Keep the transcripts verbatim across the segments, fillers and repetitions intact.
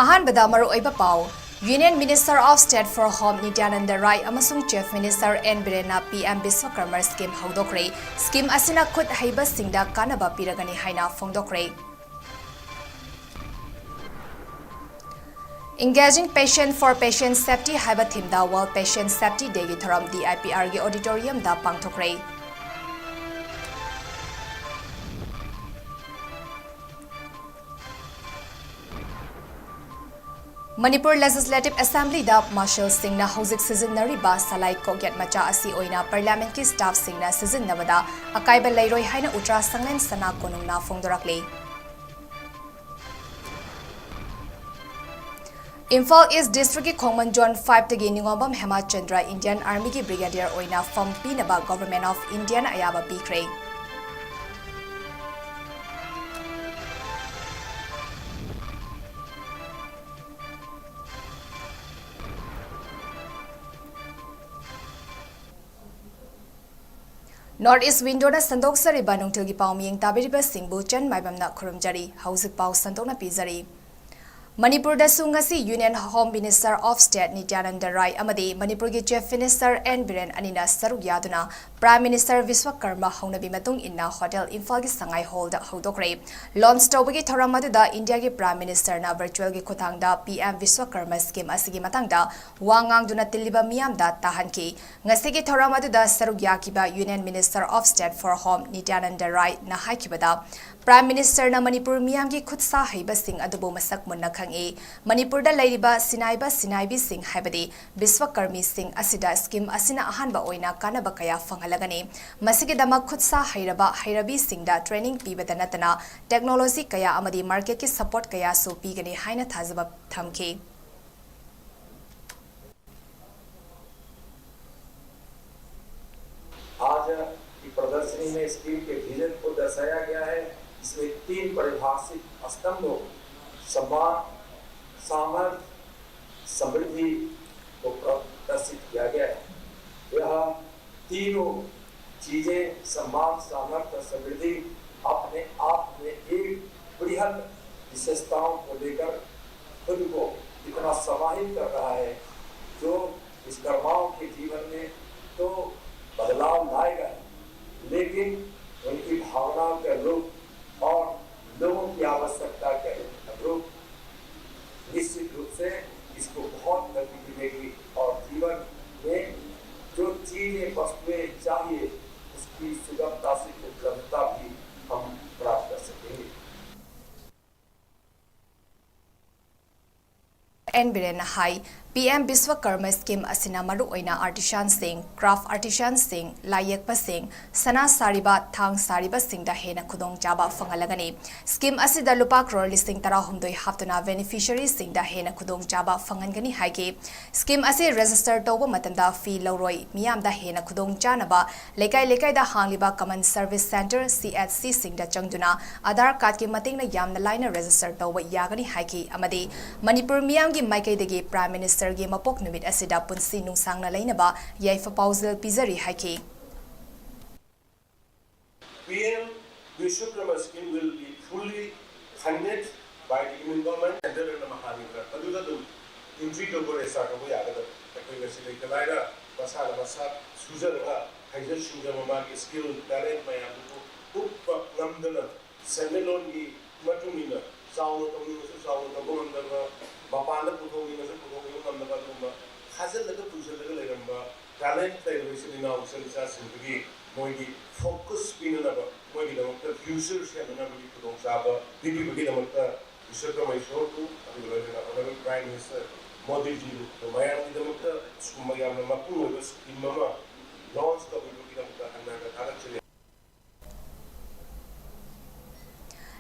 ꯑꯍꯥꯟꯕꯗ ꯃꯔꯨꯑꯣꯏꯕ ꯄꯥꯎ꯫ Union Minister of State for Home ꯅꯤꯇ꯭ꯌꯥꯅꯟꯗ ꯔꯥꯏ ꯑꯃꯁꯨꯡ Chief Minister ꯑꯦꯟ ꯕꯤꯔꯦꯟꯅ ꯄꯤ ꯑꯦꯝ ꯕꯤꯁ꯭ꯋꯀꯔꯃ ꯁ꯭ꯀꯤꯝ ꯍꯧꯗꯣꯛꯈ꯭ꯔꯦ꯫ ꯁ꯭ꯀꯤꯝ ꯑꯁꯤꯅ ꯈꯨꯠ ꯍꯩꯕꯁꯤꯡꯗ ꯀꯥꯟꯅꯕ ꯄꯤꯔꯒꯅꯤ ꯍꯥꯏꯅ ꯐꯣꯡꯗꯣꯛꯈ꯭ꯔꯦ꯫ Engaging Patient for Patient Safety ꯍꯥꯏꯕ ꯊꯤꯝꯗ World Patient Safety Dayꯒꯤ ꯊꯧꯔꯝ D I P ꯑꯥꯔꯒꯤ ꯑꯣꯗꯤꯇꯣꯔꯤꯌꯝꯗ ꯄꯥꯡꯊꯣꯛꯈ꯭ꯔꯦ꯫ Manipur Legislative Assemblyꯗ ꯃꯥꯔꯁꯦꯜꯁꯤꯡꯅ ꯍꯧꯖꯤꯛ ꯁꯤꯖꯤꯟꯅꯔꯤꯕ ꯁꯂꯥꯏ ꯀꯣꯛꯌꯦꯠ ꯃꯆꯥ ꯑꯁꯤ ꯑꯣꯏꯅ Parliamentꯀꯤ staffꯁꯤꯡꯅ ꯁꯤꯖꯤꯟꯅꯕꯗ ꯑꯀꯥꯏꯕ ꯂꯩꯔꯣꯏ ꯍꯥꯏꯅ ꯎꯇ꯭ꯔꯥ ꯁꯪꯂꯦꯟ ꯁꯅꯥ ꯀꯣꯅꯨꯡꯅ ꯐꯣꯡꯗꯣꯔꯛꯂꯤ꯫ Imphal East Districtꯀꯤ ꯈꯣꯡꯃꯟ Zone fiveꯇꯒꯤ ꯅꯤꯉꯣꯝꯕꯝ ꯍꯦꯃꯆꯟꯗ꯭ꯔ Indian Armyꯒꯤ Brigadier ꯑꯣꯏꯅ ꯐꯝ ꯄꯤꯅꯕ Government of Indiaꯅ ꯑꯌꯥꯕ ꯄꯤꯈ꯭ꯔꯦ꯫ North East Windowꯅ ꯁꯟꯗꯣꯛꯆꯔꯤꯕ ꯅꯨꯡꯊꯤꯜꯒꯤ ꯄꯥꯎ ꯃꯤꯌꯦꯡ ꯇꯥꯕꯤꯔꯤꯕꯁꯤꯡꯕꯨ ꯆꯟ ꯃꯥꯏꯕꯝꯅ ꯈꯨꯔꯨꯝꯖꯔꯤ꯫ ꯍꯧꯖꯤꯛ ꯄꯥꯎ ꯁꯟꯗꯣꯛꯅ ꯄꯤꯖꯔꯤ꯫ ꯃꯅꯤꯄꯨꯔꯗꯁꯨ ꯉꯁꯤ Union Home Minister of State ꯅꯤꯇ꯭ꯌꯥꯅꯟꯗ ꯔꯥꯏ ꯑꯃꯗꯤ ꯃꯅꯤꯄꯨꯔꯒꯤ Chief Minister ꯑꯦꯟ ꯕꯤꯔꯦꯟ ꯑꯅꯤꯅ ꯁꯔꯨꯛ ꯌꯥꯗꯨꯅ Prime Minister ꯕꯤꯁ꯭ꯋꯀꯔꯃ ꯍꯧꯅꯕꯤ ꯃꯇꯨꯡ ꯏꯟꯅ Hotel ꯏꯝꯐꯥꯜꯒꯤ ꯁꯉꯥꯏ Hallꯗ ꯍꯧꯗꯣꯛꯈ꯭ꯔꯦ꯫ Launch ꯇꯧꯕꯒꯤ ꯊꯧꯔꯝ ꯑꯗꯨꯗ ꯏꯟꯗꯤꯌꯥꯒꯤ Prime Ministerꯅ virtualꯒꯤ ꯈꯨꯠꯊꯥꯡꯗ ꯄꯤ ꯑꯦꯝ ꯕꯤꯁ꯭ꯋꯀꯔꯃ ꯁ꯭ꯀꯤꯝ ꯑꯁꯤꯒꯤ ꯃꯇꯥꯡꯗ ꯋꯥ ꯉꯥꯡꯗꯨꯅ ꯇꯤꯜꯂꯤꯕ ꯃꯤꯌꯥꯝꯗ ꯇꯥꯍꯟꯈꯤ꯫ ꯉꯁꯤꯒꯤ ꯊꯧꯔꯝ ꯑꯗꯨꯗ ꯁꯔꯨꯛ ꯌꯥꯈꯤꯕ Union Minister of State for Home ꯅꯤꯇ꯭ꯌꯥꯅꯟꯗ ꯔꯥꯏꯅ ꯍꯥꯏꯈꯤꯕꯗ, Prime Ministerꯅ Manipur ꯃꯤꯌꯥꯝꯒꯤ ꯈꯨꯠ ꯁꯥ ꯍꯩꯕꯁꯤꯡ ꯑꯗꯨꯕꯨ ꯃꯁꯛ ꯃꯨꯟꯅ ꯈꯪꯏ꯫ ꯃꯅꯤꯄꯨꯔꯗ ꯂꯩꯔꯤꯕ ꯁꯤꯟꯅꯥꯏꯕ ꯁꯤꯟꯅꯥꯏꯕꯤꯁꯤꯡ, ꯍꯥꯏꯕꯗꯤ ꯕꯤꯁ꯭ꯋꯀꯔꯃꯤꯁꯤꯡ ꯑꯁꯤꯗ ꯁ꯭ꯀꯤꯝ ꯑꯁꯤꯅ ꯑꯍꯥꯟꯕ ꯑꯣꯏꯅ ꯀꯥꯟꯅꯕ ꯀꯌꯥ ꯐꯪꯍꯜꯂꯒꯅꯤ꯫ ꯃꯁꯤꯒꯤꯗꯃꯛ ꯈꯨꯠ ꯁꯥ ꯍꯩꯔꯕ ꯍꯩꯔꯕꯤꯁꯤꯡꯗ training ꯄꯤꯕꯗ ꯅꯠꯇꯅ technology ꯀꯌꯥ ꯑꯃꯗꯤ marketꯀꯤ support ꯀꯌꯥꯁꯨ ꯄꯤꯒꯅꯤ ꯍꯥꯏꯅ ꯊꯥꯖꯕ ꯊꯝꯈꯤ꯫ आज की प्रदर्शनी में स्कीम के विजन को दर्शाया गया है। इसमें तीन परिभाषित स्तंभों, सम्मान, सामर्थ्य, समृद्धि को प्रदर्शित किया गया है। यह तीनों चीजें, सम्मान, सामर्थ्य और समृद्धि, अपने आप में एक बृहद विशेषताओं को लेकर खुद को इतना समाहित कर रहा है, जो इस कर्माओं के जीवन में तो बदलाव लाएगा, लेकिन उनकी भावनाओं के रूप और लोगों की आवश्यकता के अनुरूप निश्चित रूप से इसको बहुत गति मिलेगी और जीवन में जो चीजें, वस्तुएं चाहिए, उसकी सुगमता से उपलब्धता भी हम प्राप्त कर सकेंगे। ꯑꯦꯟ ꯕꯤꯔꯦꯟꯅ ꯍꯥꯏ, ꯄꯤ ꯑꯦꯝ ꯕꯤꯁ꯭ꯋꯀꯔꯃ ꯁ꯭ꯀꯤꯝ ꯑꯁꯤꯅ ꯃꯔꯨꯑꯣꯏꯅ ꯑꯥꯔꯇꯤꯁꯥꯟꯁꯤꯡ, ꯀ꯭ꯔꯥꯐ ꯑꯥꯔꯇꯤꯁꯥꯟꯁꯤꯡ, ꯂꯥꯏ ꯌꯦꯛꯄꯁꯤꯡ, ꯁꯅꯥ ꯁꯥꯔꯤꯕ, ꯊꯥꯡ ꯁꯥꯔꯤꯕꯁꯤꯡꯗ ꯍꯦꯟꯅ ꯈꯨꯗꯣꯡꯆꯥꯕ ꯐꯪꯍꯜꯂꯒꯅꯤ꯫ ꯁ꯭ꯀꯤꯝ ꯑꯁꯤꯗ ꯂꯨꯄꯥ ꯀ꯭ꯔꯣꯔ ꯂꯤꯁꯤꯡ ꯇꯔꯥꯍꯨꯝꯗꯣꯏ ꯍꯥꯞꯇꯨꯅ ꯕꯦꯅꯤꯐꯤꯁꯤꯌꯔꯤꯁꯤꯡꯗ ꯍꯦꯟꯅ ꯈꯨꯗꯣꯡꯆꯥꯕ ꯐꯪꯍꯟꯒꯅꯤ ꯍꯥꯏꯈꯤ꯫ ꯁ꯭ꯀꯤꯝ ꯑꯁꯤ ꯔꯦꯖꯤꯁꯇꯔ ꯇꯧꯕ ꯃꯇꯝꯗ ꯐꯤ ꯂꯧꯔꯣꯏ ꯃꯤꯌꯥꯝꯗ ꯍꯦꯟꯅ ꯈꯨꯗꯣꯡꯆꯥꯅꯕ ꯂꯩꯀꯥꯏ ꯂꯩꯀꯥꯏꯗ ꯍꯥꯡꯂꯤꯕ ꯀꯃꯟ ꯁꯔꯚꯤꯁ ꯁꯦꯟꯇꯔ, ꯁꯤ ꯑꯦꯆ ꯁꯤꯁꯤꯡꯗ ꯆꯪꯗꯨꯅ ꯑꯥꯙꯥꯔ ꯀꯥꯔꯗꯀꯤ ꯃꯇꯦꯡꯅ ꯌꯥꯝꯅ ꯂꯥꯏꯅ ꯔꯦꯖꯤꯁꯇꯔ ꯇꯧꯕ ꯌꯥꯒꯅꯤ ꯍꯥꯏꯈꯤ ꯑꯃꯗꯤ ꯃꯅꯤꯄꯨꯔ ꯃꯤꯌꯥꯝꯒꯤ ꯃꯥꯏꯀꯩꯗꯒꯤ ꯄ꯭ꯔꯥꯏꯝ ꯃꯤꯅꯤꯁꯇꯔꯒꯤ ꯃꯄꯣꯛ ꯅꯨꯃꯤꯠ ꯑꯁꯤꯗ ꯄꯨꯟꯁꯤ ꯅꯨꯡꯁꯥꯡꯅ ꯂꯩꯅꯕ ꯌꯥꯏꯐ ꯄꯥꯎꯖꯦꯜ ꯄꯤꯖꯔꯤ ꯍꯥꯏꯈꯤ꯫ P M Vishwakarma scheme will be fully funded by the Union Government. Center ꯑꯃ ꯍꯥꯡꯉꯤꯗꯅ, ꯑꯗꯨꯗ ꯑꯗꯨꯝ entry ꯇꯧꯕ, register ꯇꯧꯕ ꯌꯥꯒꯗꯕ꯫ ꯑꯩꯈꯣꯏ ꯉꯁꯤ ꯂꯩꯇ ꯂꯥꯏꯔ ꯃꯁꯥꯅ ꯃꯁꯥ ꯁꯨꯖꯔꯒ ꯍꯩꯖ ꯁꯤꯡꯖꯕ ꯃꯥꯒꯤ skill talent ꯃꯌꯥꯝꯗꯨꯕꯨ ꯎꯠꯄ ꯉꯝꯗꯅ ꯁꯦꯟꯃꯤꯠꯂꯣꯟꯒꯤ ꯃꯇꯨꯡ ꯏꯟꯅ ꯆꯥꯎꯅ ꯇꯧꯅꯤꯡꯉꯁꯨ ꯆꯥꯎꯅ ꯇꯧꯕ ꯉꯝꯗꯕ, ꯃꯄꯥꯟꯗ ꯄꯨꯊꯣꯛꯅꯤꯡꯉꯁꯨ ꯄꯨꯊꯣꯛꯅꯤꯡꯕ ꯉꯝꯗꯕ ꯑꯗꯨꯒꯨꯝꯕ ꯈꯥꯖꯤꯜꯂꯒ ꯄꯨꯟꯁꯤꯜꯂꯒ ꯂꯩꯔꯝꯕ talent ꯂꯩꯔꯕ ꯏꯆꯤꯜ ꯏꯅꯥꯎ ꯏꯆꯟ ꯏꯆꯥꯁꯤꯡꯗꯨꯒꯤ ꯃꯣꯏꯒꯤ focus ꯄꯤꯅꯅꯕ, ꯃꯣꯏꯒꯤꯗꯃꯛꯇ future ꯁꯦꯝꯅꯅꯕꯒꯤ ꯈꯨꯗꯣꯡꯆꯥꯕ ꯄꯤꯕꯤꯕꯒꯤꯗꯃꯛꯇ ꯏꯁꯣꯔ ꯀꯃꯥꯏ ꯏꯁꯣꯔꯕꯨ ꯑꯗꯨꯒ ꯂꯣꯏꯅꯅ Honourable Prime Minister ꯃꯣꯗꯤꯖꯤꯕꯨ ꯃꯌꯥꯝꯒꯤꯗꯃꯛꯇ ꯁꯤꯒꯨꯝꯕ ꯌꯥꯝꯅ ꯃꯄꯨꯡ ꯑꯣꯏꯕ scheme ꯑꯃ launch ꯇꯧꯕꯤꯕꯒꯤꯗꯃꯛꯇ ꯍꯟꯅ ꯍꯟꯅ ꯊꯥꯒꯠꯆꯔꯤ꯫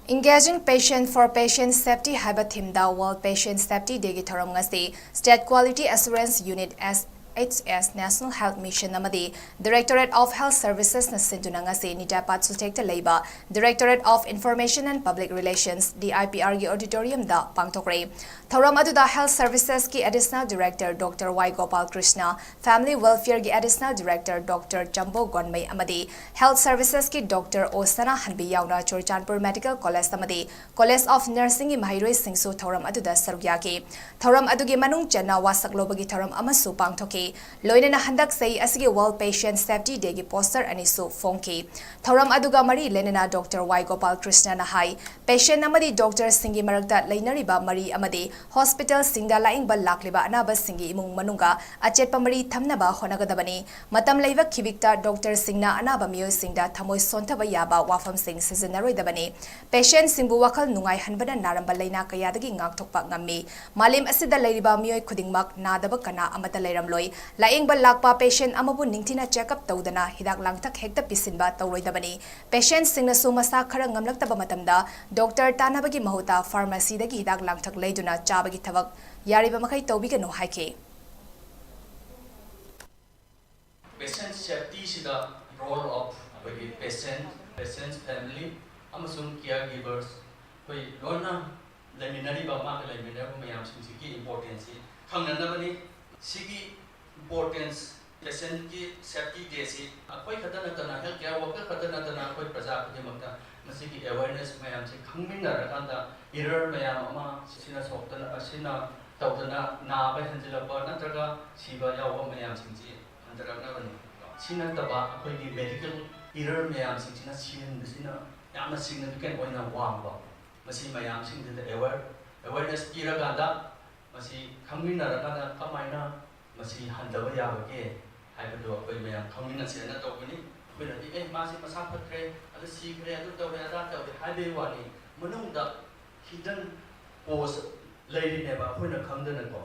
Engaging Patient for Patient Safety ꯍꯥꯏꯕ ꯊꯤꯝꯗ World Patient Safety Dayꯒꯤ ꯊꯧꯔꯝ ꯉꯁꯤ State Quality Assurance Unit, ꯑꯦꯁ H S National Health Mission ꯑꯃꯗꯤ Directorate of Health Servicesꯅ ꯁꯤꯟꯗꯨꯅ ꯉꯁꯤ ꯅꯤꯇꯥꯄꯥꯠ ꯁꯨꯊꯦꯛꯇ ꯂꯩꯕ Directorate of Information and Public Relations, D I P Rꯒꯤ auditoriumꯗ ꯄꯥꯡꯊꯣꯛꯈ꯭ꯔꯦ꯫ ꯊꯧꯔꯝ ꯑꯗꯨꯗ Health Servicesꯀꯤ Additional Director Doctor Y Gopal Krishna, Family Welfareꯒꯤ Additional Director Doctor Chambo Gonmei ꯑꯃꯗꯤ Health Servicesꯀꯤ Doctor O Sana Hanbi ꯌꯥꯎꯅ Churachandpur Medical College ꯑꯃꯗꯤ College of Nursingꯒꯤ ꯃꯍꯩꯔꯣꯏꯁꯤꯡꯁꯨ ꯊꯧꯔꯝ ꯑꯗꯨꯗ ꯁꯔꯨꯛ ꯌꯥꯈꯤ꯫ ꯊꯧꯔꯝ ꯑꯗꯨꯒꯤ ꯃꯅꯨꯡ ꯆꯟꯅ ꯋꯥꯁꯛ ꯂꯧꯕꯒꯤ ꯊꯧꯔꯝ ꯑꯃꯁꯨ ꯄꯥꯡꯊꯣꯛꯈꯤ꯫ ꯂꯣꯏꯅꯅ ꯍꯟꯗꯛ ꯆꯍꯤ ꯑꯁꯤꯒꯤ World Patient Safety Dayꯒꯤ poster ꯑꯅꯤꯁꯨ ꯐꯣꯡꯈꯤ꯫ ꯊꯧꯔꯝ ꯑꯗꯨꯒ ꯃꯔꯤ ꯂꯩꯅꯅ Doctor Y Gopal Krishnaꯅ ꯍꯥꯏ, patient ꯑꯃꯗꯤ doctorꯁꯤꯡꯒꯤ ꯃꯔꯛꯇ ꯂꯩꯅꯔꯤꯕ ꯃꯔꯤ ꯑꯃꯗꯤ hospitalꯁꯤꯡꯗ ꯂꯥꯌꯦꯡꯕ ꯂꯥꯛꯂꯤꯕ ꯑꯅꯥꯕꯁꯤꯡꯒꯤ ꯏꯃꯨꯡ ꯃꯅꯨꯡꯒ ꯑꯆꯦꯠꯄ ꯃꯔꯤ ꯊꯝꯅꯕ ꯍꯣꯠꯅꯒꯗꯕꯅꯤ꯫ ꯃꯇꯝ ꯂꯩꯕ ꯈꯤꯕꯤꯛꯇ doctorꯁꯤꯡꯅ ꯑꯅꯥꯕ ꯃꯤꯑꯣꯏꯁꯤꯡꯗ ꯊꯃꯣꯏ ꯁꯣꯟꯊꯕ ꯌꯥꯕ ꯋꯥꯐꯝꯁꯤꯡ ꯁꯤꯖꯤꯟꯅꯔꯣꯏꯗꯕꯅꯤ꯫ Patientꯁꯤꯡꯕꯨ ꯋꯥꯈꯜ ꯅꯨꯡꯉꯥꯏꯍꯟꯕꯅ ꯅꯥꯔꯝꯕ ꯂꯥꯏꯅꯥ ꯀꯌꯥꯗꯒꯤ ꯉꯥꯛꯊꯣꯛꯄ ꯉꯝꯃꯤ꯫ ꯃꯥꯂꯦꯝ ꯑꯁꯤꯗ ꯂꯩꯔꯤꯕ ꯃꯤꯑꯣꯏ ꯈꯨꯗꯤꯡꯃꯛ ꯅꯥꯗꯕ ꯀꯅꯥ ꯑꯃꯠꯇ ꯂꯩꯔꯝꯂꯣꯏ꯫ ꯂꯥꯌꯦꯡꯕ ꯂꯥꯛꯄ patient ꯑꯃꯕꯨ ꯅꯤꯡꯊꯤꯅ check up ꯇꯧꯗꯅ ꯍꯤꯗꯥꯛ ꯂꯥꯡꯊꯛ ꯍꯦꯛꯇ ꯄꯤꯁꯤꯟꯕ ꯇꯧꯔꯣꯏꯗꯕꯅꯤ꯫ Patientꯁꯤꯡꯅꯁꯨ ꯃꯁꯥ ꯈꯔ ꯉꯝꯂꯛꯇꯕ ꯃꯇꯝꯗ doctor ꯇꯥꯟꯅꯕꯒꯤ ꯃꯍꯨꯠꯇ pharmacyꯗꯒꯤ ꯍꯤꯗꯥꯛ ꯂꯥꯡꯊꯛ ꯂꯩꯗꯨꯅ ꯆꯥꯕꯒꯤ ꯊꯕꯛ ꯌꯥꯔꯤꯕ ꯃꯈꯩ ꯇꯧꯕꯤꯒꯅꯨ ꯍꯥꯏꯈꯤ꯫ Patient safetyꯁꯤꯗ role of ꯑꯩꯈꯣꯏꯒꯤ patient, patient's family ꯑꯃꯁꯨꯡ caregivers, ꯑꯩꯈꯣꯏ ꯂꯣꯏꯅ ꯂꯩꯃꯤꯟꯅꯔꯤꯕ, ꯃꯥꯒ ꯂꯩꯃꯤꯟꯅꯔꯤꯕ ꯃꯌꯥꯝꯁꯤꯡꯁꯤꯒꯤ importanceꯁꯤ ꯈꯪꯅꯅꯕꯅꯤ꯫ ꯁꯤꯒꯤ importance, patientꯀꯤ safety dayꯁꯤ ꯑꯩꯈꯣꯏ ꯈꯛꯇ ꯅꯠꯇꯅ, health care worker ꯈꯛꯇ ꯅꯠꯇꯅ, ꯑꯩꯈꯣꯏ ꯄ꯭ꯔꯖꯥ ꯈꯨꯗꯤꯡꯃꯛꯇ ꯃꯁꯤꯒꯤ awareness ꯃꯌꯥꯝꯁꯤ ꯈꯪꯃꯤꯟꯅꯔꯀꯥꯟꯗ error ꯃꯌꯥꯝ ꯑꯃ ꯁꯤꯅ ꯁꯣꯛꯇꯅ, ꯑꯁꯤꯅ ꯇꯧꯗꯅ ꯅꯥꯕ ꯍꯦꯟꯖꯤꯜꯂꯛꯄ ꯅꯠꯇ꯭ꯔꯒ ꯁꯤꯕ ꯌꯥꯎꯕ ꯃꯌꯥꯝꯁꯤꯡꯁꯤ ꯍꯟꯊꯔꯛꯅꯕꯅꯤ꯫ ꯁꯤ ꯅꯠꯇꯕ ꯑꯩꯈꯣꯏꯒꯤ medical error ꯃꯌꯥꯝꯁꯤꯡꯁꯤꯅ ꯁꯤꯍꯟꯕꯁꯤꯅ ꯌꯥꯝꯅ significant ꯑꯣꯏꯅ ꯋꯥꯡꯕ꯫ ꯃꯁꯤ ꯃꯌꯥꯝꯁꯤꯡꯁꯤꯗ aware, awareness ꯄꯤꯔꯀꯥꯟꯗ ꯃꯁꯤ ꯈꯪꯃꯤꯟꯅꯔꯀꯥꯟꯗ ꯀꯃꯥꯏꯅ ꯃꯁꯤ ꯍꯟꯊꯕ ꯌꯥꯕꯒꯦ ꯍꯥꯏꯕꯗꯨ ꯑꯩꯈꯣꯏ ꯃꯌꯥꯝ ꯈꯪꯃꯤꯟꯅꯁꯦꯅ ꯇꯧꯕꯅꯤ꯫ ꯑꯩꯈꯣꯏꯅꯗꯤ, "ꯑꯦ, ꯃꯥꯁꯤ ꯃꯁꯥ ꯐꯠꯇ꯭ꯔꯦ, ꯑꯗꯨ ꯁꯤꯈ꯭ꯔꯦ, ꯑꯗꯨ ꯇꯧꯔꯦ, ꯑꯗꯥ ꯇꯧꯔꯦ" ꯍꯥꯏꯕꯒꯤ ꯋꯥꯅꯤ꯫ ꯃꯅꯨꯡꯗ hidden cause ꯂꯩꯔꯤꯅꯦꯕ ꯑꯩꯈꯣꯏꯅ ꯈꯪꯗꯅꯀꯣ꯫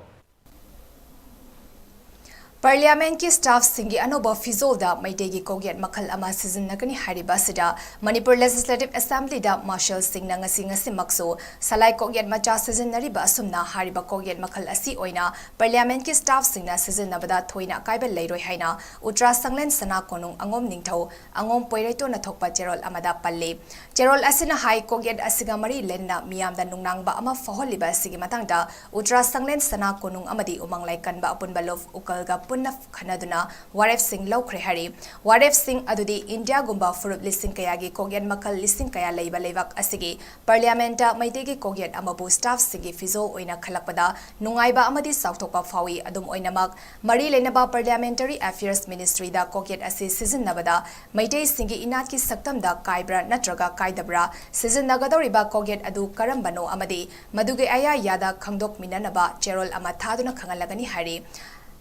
ꯄꯥꯔꯂꯤꯌꯥꯃꯦꯟꯠꯀꯤ ꯁ꯭ꯇꯥꯐꯁꯤꯡꯒꯤ ꯑꯅꯧꯕ ꯐꯤꯖꯣꯜꯗ ꯃꯩꯇꯩꯒꯤ ꯀꯣꯛꯌꯦꯠ ꯃꯈꯜ ꯑꯃ ꯁꯤꯖꯤꯟꯅꯒꯅꯤ ꯍꯥꯏꯔꯤꯕ ꯑꯁꯤꯗ ꯃꯅꯤꯄꯨꯔ ꯂꯦꯖꯤꯁꯂꯦꯇꯤꯚ ꯑꯦꯁꯦꯝꯕ꯭ꯂꯤꯗ ꯃꯥꯔꯁꯦꯜꯁꯤꯡꯅ ꯉꯁꯤ ꯉꯁꯤꯃꯛꯁꯨ ꯁꯂꯥꯏ ꯀꯣꯛꯌꯦꯠ ꯃꯆꯥ ꯁꯤꯖꯤꯟꯅꯔꯤꯕ ꯑꯁꯨꯝꯅ ꯍꯥꯏꯔꯤꯕ ꯀꯣꯛꯌꯦꯠ ꯃꯈꯜ ꯑꯁꯤ ꯑꯣꯏꯅ ꯄꯥꯔꯂꯤꯌꯥꯃꯦꯟꯠꯀꯤ ꯁ꯭ꯇꯥꯐꯁꯤꯡꯅ ꯁꯤꯖꯤꯟꯅꯕꯗ ꯊꯣꯏꯅ ꯑꯀꯥꯏꯕ ꯂꯩꯔꯣꯏ ꯍꯥꯏꯅ ꯎꯇ꯭ꯔꯥ ꯁꯪꯂꯦꯟ ꯁꯅꯥ ꯀꯣꯅꯨꯡ ꯑꯉꯣꯝ ꯅꯤꯡꯊꯧ ꯑꯉꯣꯝ ꯄꯣꯏꯔꯩꯇꯣꯟꯅ ꯊꯣꯛꯄ ꯆꯦꯔꯣꯜ ꯑꯃꯗ ꯄꯜꯂꯤ꯫ ꯆꯦꯔꯣꯜ ꯑꯁꯤꯅ ꯍꯥꯏ, ꯀꯣꯛꯌꯦꯠ ꯑꯁꯤꯒ ꯃꯔꯤ ꯂꯩꯅꯅ ꯃꯤꯌꯥꯝꯗ ꯅꯨꯡꯅꯥꯡꯕ ꯑꯃ ꯐꯥꯎꯍꯜꯂꯤꯕ ꯑꯁꯤꯒꯤ ꯃꯇꯥꯡꯗ ꯎꯇ꯭ꯔꯥ ꯁꯪꯂꯦꯟ ꯁꯅꯥ ꯀꯣꯅꯨꯡ ꯑꯃꯗꯤ ꯎꯃꯪ ꯂꯥꯏꯀꯟꯕ ꯑꯄꯨꯟꯕ ꯂꯨꯞ ꯎꯀꯜꯒ ꯄꯨꯟꯅ ꯈꯟꯅꯗꯨꯅ ꯋꯥꯔꯦꯞꯁꯤꯡ ꯂꯧꯈ꯭ꯔꯦ ꯍꯥꯏꯔꯤ꯫ ꯋꯥꯔꯦꯞꯁꯤꯡ ꯑꯗꯨꯗꯤ ꯏꯟꯗꯤꯌꯥꯒꯨꯝꯕ ꯐꯨꯔꯨꯞ ꯂꯤꯁꯤꯡ ꯀꯌꯥꯒꯤ ꯀꯣꯛꯌꯦꯠ ꯃꯈꯜ ꯂꯤꯁꯤꯡ ꯀꯌꯥ ꯂꯩꯕ ꯂꯩꯕꯥꯛ ꯑꯁꯤꯒꯤ ꯄꯥꯔꯂꯤꯌꯥꯃꯦꯟꯠꯇ ꯃꯩꯇꯩꯒꯤ ꯀꯣꯛꯌꯦꯠ ꯑꯃꯕꯨ ꯁ꯭ꯇꯥꯐꯁꯤꯡꯒꯤ ꯐꯤꯖꯣꯜ ꯑꯣꯏꯅ ꯈꯜꯂꯛꯄꯗ ꯅꯨꯡꯉꯥꯏꯕ ꯑꯃꯗꯤ ꯆꯥꯎꯊꯣꯛꯄ ꯐꯥꯎꯏ꯫ ꯑꯗꯨꯝ ꯑꯣꯏꯅꯃꯛ, ꯃꯔꯤ ꯂꯩꯅꯕ ꯄꯥꯔꯂꯤꯌꯥꯃꯦꯟꯇꯔꯤ ꯑꯐꯤꯌꯔꯁ ꯃꯤꯅꯤꯁꯇ꯭ꯔꯤꯗ ꯀꯣꯛꯌꯦꯠ ꯑꯁꯤ ꯁꯤꯖꯤꯟꯅꯕꯗ ꯃꯩꯇꯩꯁꯤꯡꯒꯤ ꯏꯅꯥꯠꯀꯤ ꯁꯛꯇꯝꯗ ꯀꯥꯏꯕ꯭ꯔꯥ ꯅꯠꯇ꯭ꯔꯒ ꯀꯥꯏꯗꯕ꯭ꯔꯥ, ꯁꯤꯖꯤꯟꯅꯒꯗꯧꯔꯤꯕ ꯀꯣꯛꯌꯦꯠ ꯑꯗꯨ ꯀꯔꯝꯕꯅꯣ ꯑꯃꯗꯤ ꯃꯗꯨꯒꯤ ꯑꯌꯥ ꯌꯥꯗ ꯈꯪꯗꯣꯛꯃꯤꯟꯅꯅꯕ ꯆꯦꯔꯣꯜ ꯑꯃ ꯊꯥꯗꯨꯅ ꯈꯪꯍꯜꯂꯒꯅꯤ ꯍꯥꯏꯔꯤ꯫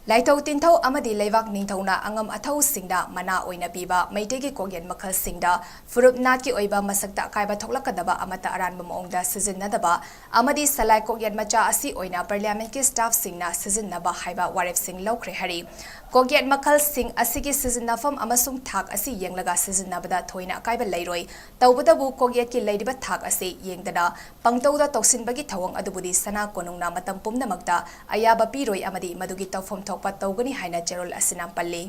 ꯂꯥꯏꯊꯧ ꯇꯤꯟꯊꯧ ꯑꯃꯗꯤ ꯂꯩꯕꯥꯛ ꯅꯤꯡꯊꯧꯅ ꯑꯉꯝ ꯑꯊꯧꯁꯤꯡꯗ ꯃꯅꯥ ꯑꯣꯏꯅ ꯄꯤꯕ ꯃꯩꯇꯩꯒꯤ ꯀꯣꯛꯌꯦꯠ ꯃꯈꯜꯁꯤꯡꯗ ꯐꯨꯔꯨꯞ ꯅꯥꯠꯀꯤ ꯑꯣꯏꯕ ꯃꯁꯛꯇ ꯑꯀꯥꯏꯕ ꯊꯣꯛꯂꯛꯀꯗꯕ ꯑꯃꯠꯇ ꯑꯔꯥꯟꯕ ꯃꯑꯣꯡꯗ ꯁꯤꯖꯤꯟꯅꯗꯕ ꯑꯃꯗꯤ ꯁꯂꯥꯏ ꯀꯣꯛꯌꯦꯠ ꯃꯆꯥ ꯑꯁꯤ ꯑꯣꯏꯅ ꯄꯥꯔꯂꯤꯌꯥꯃꯦꯟꯠꯀꯤ ꯁ꯭ꯇꯥꯐꯁꯤꯡꯅ ꯁꯤꯖꯤꯟꯅꯕ ꯍꯥꯏꯕ ꯋꯥꯔꯦꯞꯁꯤꯡ ꯂꯧꯈ꯭ꯔꯦ ꯍꯥꯏꯔꯤ꯫ ꯀꯣꯛꯌꯦꯠ ꯃꯈꯜꯁꯤꯡ ꯑꯁꯤꯒꯤ ꯁꯤꯖꯤꯟꯅꯐꯝ ꯑꯃꯁꯨꯡ ꯊꯥꯛ ꯑꯁꯤ ꯌꯦꯡꯂꯒ ꯁꯤꯖꯤꯟꯅꯕꯗ ꯊꯣꯏꯅ ꯑꯀꯥꯏꯕ ꯂꯩꯔꯣꯏ꯫ ꯇꯧꯕꯇꯕꯨ ꯀꯣꯛꯌꯦꯠꯀꯤ ꯂꯩꯔꯤꯕ ꯊꯥꯛ ꯑꯁꯤ ꯌꯦꯡꯗꯅ ꯄꯪꯇꯧꯗ ꯇꯧꯁꯤꯟꯕꯒꯤ ꯊꯧꯑꯣꯡ ꯑꯗꯨꯕꯨꯗꯤ ꯁꯅꯥ ꯀꯣꯅꯨꯡꯅ ꯃꯇꯝ ꯄꯨꯝꯅꯃꯛꯇ ꯑꯌꯥꯕ ꯄꯤꯔꯣꯏ ꯑꯃꯗꯤ ꯃꯗꯨꯒꯤ ꯇꯧꯐꯝ ꯊꯣꯛꯄ ꯇꯧꯒꯅꯤ ꯍꯥꯏꯅ ꯆꯦꯔꯣꯜ ꯑꯁꯤꯅ ꯄꯜꯂꯤ꯫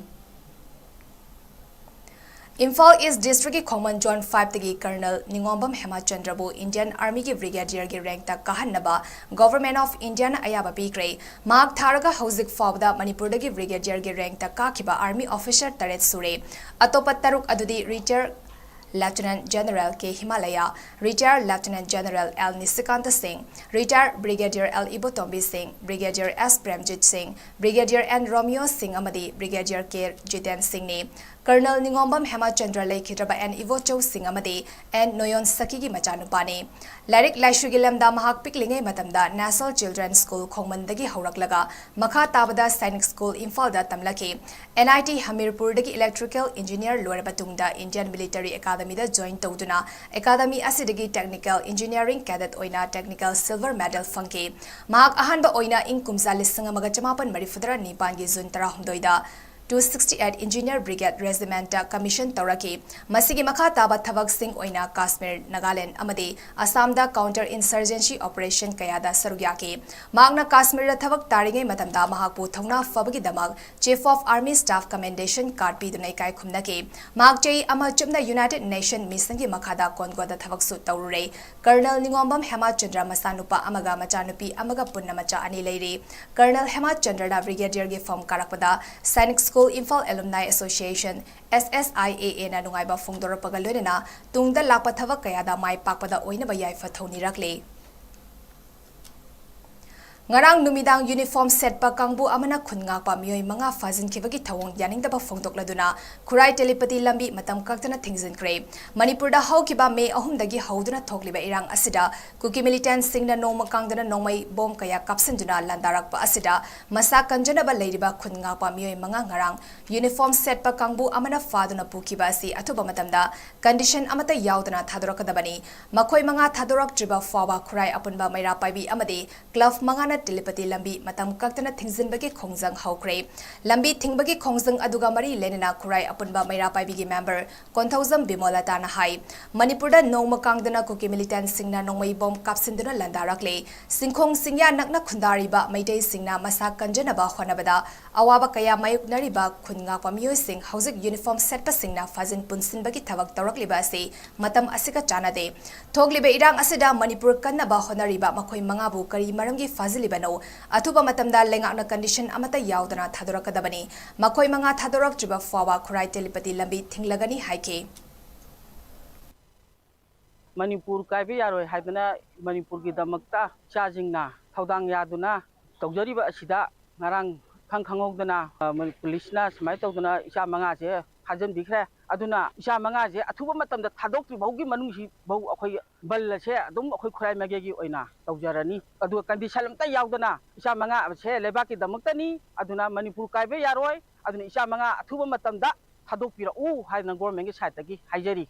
ꯏꯝꯐꯥꯜ ꯏꯁ꯭ꯠ ꯗꯤꯁꯇ꯭ꯔꯤꯛꯀꯤ ꯈꯣꯡꯃꯟ ꯖꯣꯟ ꯐꯥꯏꯚꯇꯒꯤ ꯀꯔꯅꯦꯜ ꯅꯤꯉꯣꯝꯕꯝ ꯍꯦꯃꯆꯟꯗ꯭ꯔꯕꯨ ꯏꯟꯗꯤꯌꯟ ꯑꯥꯔꯃꯤꯒꯤ ꯕ꯭ꯔꯤꯒꯦꯗꯤꯌꯔꯒꯤ ꯔꯦꯡꯛꯇ ꯀꯥꯍꯟꯅꯕ ꯒꯣꯚꯔꯟꯃꯦꯟꯠ ꯑꯣꯐ ꯏꯟꯗꯤꯌꯥꯅ ꯑꯌꯥꯕ ꯄꯤꯈ꯭ꯔꯦ꯫ ꯃꯍꯥꯛ ꯊꯥꯔꯒ ꯍꯧꯖꯤꯛ ꯐꯥꯎꯕꯗ ꯃꯅꯤꯄꯨꯔꯗꯒꯤ ꯕ꯭ꯔꯤꯒꯦꯗꯤꯌꯔꯒꯤ ꯔꯦꯡꯛꯇ ꯀꯥꯈꯤꯕ ꯑꯥꯔꯃꯤ ꯑꯣꯐꯤꯁꯔ ꯇꯔꯦꯠ ꯁꯨꯔꯦ꯫ ꯑꯇꯣꯞꯄ ꯇꯔꯨꯛ ꯑꯗꯨꯗꯤ ꯔꯤꯇꯥꯌꯔ ꯂꯦꯐꯇꯤꯅꯦꯟꯠ ꯖꯦꯅꯔꯦꯜ ꯀꯦ ꯍꯤꯃꯥꯂꯌꯥ, ꯔꯤꯇꯥꯌꯔ ꯂꯦꯐꯇꯤꯅꯦꯟꯠ ꯖꯦꯅꯔꯦꯜ ꯑꯦꯜ ꯅꯤꯁꯤꯀꯥꯟꯇ ꯁꯤꯡ, ꯔꯤꯇꯥꯌꯔ ꯕ꯭ꯔꯤꯒꯦꯗꯤꯌꯔ ꯑꯦꯜ ꯏꯕꯣꯇꯣꯝꯕꯤ ꯁꯤꯡ, ꯕ꯭ꯔꯤꯒꯦꯗꯤꯌꯔ ꯑꯦꯁ ꯄ꯭ꯔꯦꯝꯖꯤꯠ ꯁꯤꯡ, ꯕ꯭ꯔꯤꯒꯦꯗꯤꯌꯔ ꯑꯦꯟ ꯔꯣꯃꯤꯌꯣ ꯁꯤꯡ ꯑꯃꯗꯤ ꯕ꯭ꯔꯤꯒꯦꯗꯤꯌꯔ ꯀꯦ ꯖꯤꯇꯦꯟ ꯁꯤꯡꯅꯤ꯫ Colonel ꯅꯤꯉꯣꯝꯕꯝ ꯍꯦꯃꯆꯟꯗ꯭ꯔ ꯂꯩꯈꯤꯗ꯭ꯔꯕ ꯑꯦꯟ ꯏꯕꯣꯆꯧ ꯁꯤꯡ ꯑꯃꯗꯤ ꯑꯦꯟ ꯅꯣꯌꯣꯟ ꯁꯈꯤꯒꯤ ꯃꯆꯥꯅꯨꯄꯥꯅꯤ꯫ ꯂꯥꯏꯔꯤꯛ ꯂꯥꯏꯁꯨꯒꯤ ꯂꯝꯗ ꯃꯍꯥꯛ ꯄꯤꯛꯂꯤꯉꯩ ꯃꯇꯝꯗ National Children's School ꯈꯣꯡꯃꯟꯗꯒꯤ ꯍꯧꯔꯛꯂꯒ ꯃꯈꯥ ꯇꯥꯕꯗ ꯁꯥꯏꯅꯤꯛ ꯁ꯭ꯀꯨꯜ ꯏꯝꯐꯥꯜꯗ ꯇꯝꯂꯛꯈꯤ꯫ ꯑꯦꯟ ꯑꯥꯏ ꯇꯤ ꯍꯃꯤꯔꯄꯨꯔꯗꯒꯤ electrical engineer ꯂꯣꯏꯔꯕ ꯇꯨꯡꯗ Indian military academyꯗ join ꯇꯧꯗꯨꯅ academy ꯑꯁꯤꯗꯒꯤ technical engineering cadet ꯑꯣꯏꯅ technical silver medal ꯐꯪꯈꯤ꯫ ꯃꯍꯥꯛ ꯑꯍꯥꯟꯕ ꯑꯣꯏꯅ ꯏꯪ ꯀꯨꯝꯖꯥ ꯂꯤꯁꯤꯡ ꯑꯃꯒ ꯆꯃꯥꯄꯟ ꯃꯔꯤꯐꯨꯇꯔꯥ ꯅꯤꯄꯥꯟꯒꯤ ꯖꯨꯟ ꯇꯔꯥꯍꯨꯝꯗꯣꯏꯗ two sixty eight Engineer Brigade Regimentꯇ commission ꯇꯧꯔꯛꯈꯤ꯫ ꯃꯁꯤꯒꯤ ꯃꯈꯥ ꯇꯥꯕ ꯊꯕꯛꯁꯤꯡ ꯑꯣꯏꯅ ꯀꯥꯁꯃꯤꯔ, ꯅꯥꯒꯥꯂꯦꯟ ꯑꯃꯗꯤ ꯑꯁꯥꯝꯗ counter insurgency operation ꯀꯌꯥꯗ ꯁꯔꯨꯛ ꯌꯥꯈꯤ꯫ ꯃꯍꯥꯛꯅ ꯀꯥꯁꯃꯤꯔꯗ ꯊꯕꯛ ꯇꯥꯔꯤꯉꯩ ꯃꯇꯝꯗ ꯃꯍꯥꯛꯄꯨ ꯊꯧꯅꯥ ꯐꯕꯒꯤꯗꯃꯛ Chief of Army Staff Commendation Card ꯄꯤꯗꯨꯅ ꯏꯀꯥꯏ ꯈꯨꯝꯅꯈꯤ꯫ ꯃꯍꯥꯛ ꯆꯍꯤ ꯑꯃ ꯆꯨꯞꯅ United Nation Missionꯒꯤ ꯃꯈꯥꯗ ꯀꯣꯟꯒꯣꯗ ꯊꯕꯛꯁꯨ ꯇꯧꯔꯨꯔꯦ꯫ Colonel ꯅꯤꯉꯣꯝꯕꯝ ꯍꯦꯃꯆꯟꯗ꯭ꯔ ꯃꯆꯥꯅꯨꯄꯥ ꯑꯃꯒ ꯃꯆꯥꯅꯨꯄꯤ ꯑꯃꯒ ꯄꯨꯟꯅ ꯃꯆꯥ ꯑꯅꯤ ꯂꯩꯔꯤ꯫ Colonel ꯍꯦꯃꯆꯟꯗ꯭ꯔꯅ Brigadierꯒꯤ form ꯀꯥꯔꯛꯄꯗ Sainik School Imphal Alumni Association, S S I A Aꯅ ꯅꯨꯡꯉꯥꯏꯕ ꯐꯣꯡꯗꯣꯔꯛꯄꯒ ꯂꯣꯏꯅꯅ ꯇꯨꯡꯗ ꯂꯥꯛꯄ ꯊꯕꯛ ꯀꯌꯥꯗ ꯃꯥꯏ ꯄꯥꯛꯄꯗ ꯑꯣꯏꯅꯕ ꯌꯥꯏꯐ ꯊꯧꯅꯤꯔꯛꯂꯤ꯫ ꯉꯔꯥꯡ ꯅꯨꯃꯤꯗꯥꯡ uniform ꯁꯦꯠꯄ ꯀꯥꯡꯕꯨ ꯑꯃꯅ ꯈꯨꯟ ꯉꯥꯛꯄ ꯃꯤꯑꯣꯏ ꯃꯉꯥ ꯐꯥꯖꯤꯟꯈꯤꯕꯒꯤ ꯊꯧꯑꯣꯡ ꯌꯥꯅꯤꯡꯗꯕ ꯐꯣꯡꯗꯣꯛꯂꯗꯨꯅ ꯈꯨꯔꯥꯏ ꯇꯦꯂꯤꯄꯇꯤ ꯂꯝꯕꯤ ꯃꯇꯝ ꯀꯛꯇꯅ ꯊꯤꯡꯖꯤꯟꯈ꯭ꯔꯦ꯫ ꯃꯅꯤꯄꯨꯔꯗ ꯍꯧꯈꯤꯕ ꯃꯦ ꯑꯍꯨꯝꯗꯒꯤ ꯍꯧꯗꯨꯅ ꯊꯣꯛꯂꯤꯕ ꯏꯔꯥꯡ ꯑꯁꯤꯗ ꯀꯨꯀꯤ militantꯁꯤꯡꯅ ꯅꯣꯡꯃ ꯀꯥꯡꯗꯅ ꯅꯣꯡꯃꯩ ꯕꯣꯝ ꯀꯌꯥ ꯀꯥꯞꯁꯤꯟꯗꯨꯅ ꯂꯥꯟꯗꯥꯔꯛꯄ ꯑꯁꯤꯗ ꯃꯁꯥ ꯀꯟꯖꯅꯕ ꯂꯩꯔꯤꯕ ꯈꯨꯟ ꯉꯥꯛꯄ ꯃꯤꯑꯣꯏ ꯃꯉꯥ ꯉꯔꯥꯡ uniform ꯁꯦꯠꯄ ꯀꯥꯡꯕꯨ ꯑꯃꯅ ꯐꯥꯗꯨꯅ ꯄꯨꯈꯤꯕ ꯑꯁꯤ ꯑꯊꯨꯕ ꯃꯇꯝꯗ condition ꯑꯃꯠꯇ ꯌꯥꯎꯗꯅ ꯊꯥꯗꯣꯔꯛꯀꯗꯕꯅꯤ꯫ ꯃꯈꯣꯏ ꯃꯉꯥ ꯊꯥꯗꯣꯔꯛꯇ꯭ꯔꯤꯕ ꯐꯥꯎꯕ ꯈꯨꯔꯥꯏ ꯑꯄꯨꯟꯕ ꯃꯩꯔꯥ ꯄꯥꯏꯕꯤ ꯑꯃꯗꯤ club ꯃꯉꯥꯅ ꯇꯦꯂꯤꯄꯇꯤ ꯂꯝꯕꯤ ꯃꯇꯝ ꯀꯛꯇꯅ ꯊꯤꯡꯖꯤꯟꯕꯒꯤ ꯈꯣꯡꯖꯪ ꯍꯧꯈ꯭ꯔꯦ꯫ ꯂꯝꯕꯤ ꯊꯤꯡꯕꯒꯤ ꯈꯣꯡꯖꯪ ꯑꯗꯨꯒ ꯃꯔꯤ ꯂꯩꯅꯅ ꯈꯨꯔꯥꯏ ꯑꯄꯨꯟꯕ ꯃꯩꯔꯥ ꯄꯥꯏꯕꯤꯒꯤ member ꯀꯣꯟꯊꯧꯖꯝ ꯕꯤꯃꯣꯂꯇꯥꯅ ꯍꯥꯏ, ꯃꯅꯤꯄꯨꯔꯗ ꯅꯣꯡꯃ ꯀꯥꯡꯗꯅ ꯀꯨꯀꯤ militantꯁꯤꯡꯅ ꯅꯣꯡꯃꯩ ꯕꯣꯝ ꯀꯥꯞꯁꯤꯟꯗꯨꯅ ꯂꯥꯟꯗꯥꯔꯛꯂꯦ꯫ ꯆꯤꯡꯈꯣꯡ ꯆꯤꯡꯌꯥ ꯅꯛꯅ ꯈꯨꯟꯗꯥꯔꯤꯕ ꯃꯩꯇꯩꯁꯤꯡꯅ ꯃꯁꯥ ꯀꯟꯖꯅꯕ ꯍꯣꯠꯅꯕꯗ ꯑꯋꯥꯕ ꯀꯌꯥ ꯃꯥꯌꯣꯛꯅꯔꯤꯕ ꯈꯨꯟ ꯉꯥꯛꯄ ꯃꯤꯑꯣꯏꯁꯤꯡ ꯍꯧꯖꯤꯛ uniform ꯁꯦꯠꯄꯁꯤꯡꯅ ꯐꯥꯖꯤꯟ ꯄꯨꯟꯁꯤꯟꯕꯒꯤ ꯊꯕꯛ ꯇꯧꯔꯛꯂꯤꯕ ꯑꯁꯤ ꯃꯇꯝ ꯑꯁꯤꯒ ꯆꯥꯟꯅꯗꯦ꯫ ꯊꯣꯛꯂꯤꯕ ꯏꯔꯥꯡ ꯑꯁꯤꯗ ꯃꯅꯤꯄꯨꯔ ꯀꯟꯅꯕ ꯍꯣꯠꯅꯔꯤꯕ ꯃꯈꯣꯏ ꯃꯉꯥꯕꯨ ꯀꯔꯤ ꯃꯔꯝꯒꯤ ꯐꯥꯖꯤꯜꯂꯤꯕꯅꯣ? ꯑꯊꯨꯕ ꯃꯇꯝꯗ ꯂꯩꯉꯥꯛꯅ condition ꯑꯃꯠꯇ ꯌꯥꯎꯗꯅ ꯊꯥꯗꯣꯔꯛꯀꯗꯕꯅꯤ꯫ ꯃꯈꯣꯏ ꯃꯉꯥ ꯊꯥꯗꯣꯔꯛꯇ꯭ꯔꯤꯕ ꯐꯥꯎꯕ ꯈꯨꯔꯥꯏ ꯇꯦꯂꯤꯄꯇꯤ ꯂꯝꯕꯤ ꯊꯤꯡꯂꯒꯅꯤ ꯍꯥꯏꯈꯤ꯫ ꯃꯅꯤꯄꯨꯔ ꯀꯥꯏꯕ ꯌꯥꯔꯣꯏ ꯍꯥꯏꯗꯅ ꯃꯅꯤꯄꯨꯔꯒꯤꯗꯃꯛꯇ ꯏꯆꯥꯁꯤꯡꯅ ꯊꯧꯗꯥꯡ ꯌꯥꯗꯨꯅ ꯇꯧꯖꯔꯤꯕ ꯑꯁꯤꯗ ꯉꯔꯥꯡ ꯈꯪ ꯈꯪꯍꯧꯗꯅ, ꯑ, ꯃꯅꯤ-, ꯄꯨꯂꯤꯁꯅ ꯁꯨꯃꯥꯏꯅ ꯇꯧꯗꯅ ꯏꯆꯥ ꯃꯉꯥꯁꯦ ꯊꯥꯖꯤꯟꯕꯤꯈ꯭ꯔꯦ꯫ ꯑꯗꯨꯅ ꯏꯆꯥ ꯃꯉꯥꯁꯦ ꯑꯊꯨꯕ ꯃꯇꯝꯗ ꯊꯥꯗꯣꯛꯇ꯭ꯔꯤ ꯐꯥꯎꯒꯤ ꯃꯅꯨꯡꯁꯤꯐꯥꯎ ꯑꯩꯈꯣꯏ ꯕꯟ ꯑꯁꯦ ꯑꯗꯨꯝ ꯑꯩꯈꯣꯏ ꯈꯨꯔꯥꯏ ꯃꯥꯏꯀꯩꯒꯤ ꯑꯣꯏꯅ ꯇꯧꯖꯔꯅꯤ꯫ ꯑꯗꯨꯒ condition ꯑꯝꯇ ꯌꯥꯎꯗꯅ ꯏꯆꯥ ꯃꯉꯥ ꯑꯁꯦ ꯂꯩꯕꯥꯛꯀꯤꯗꯃꯛꯇꯅꯤ, ꯑꯗꯨꯅ ꯃꯅꯤꯄꯨꯔ ꯀꯥꯏꯕ ꯌꯥꯔꯣꯏ꯫ ꯑꯗꯨꯅ ꯏꯆꯥ ꯃꯉꯥ ꯑꯊꯨꯕ ꯃꯇꯝꯗ ꯊꯥꯗꯣꯛꯄꯤꯔꯛꯎ ꯍꯥꯏꯗꯅ government ꯀꯤ side ꯇꯒꯤ ꯍꯥꯏꯖꯔꯤ꯫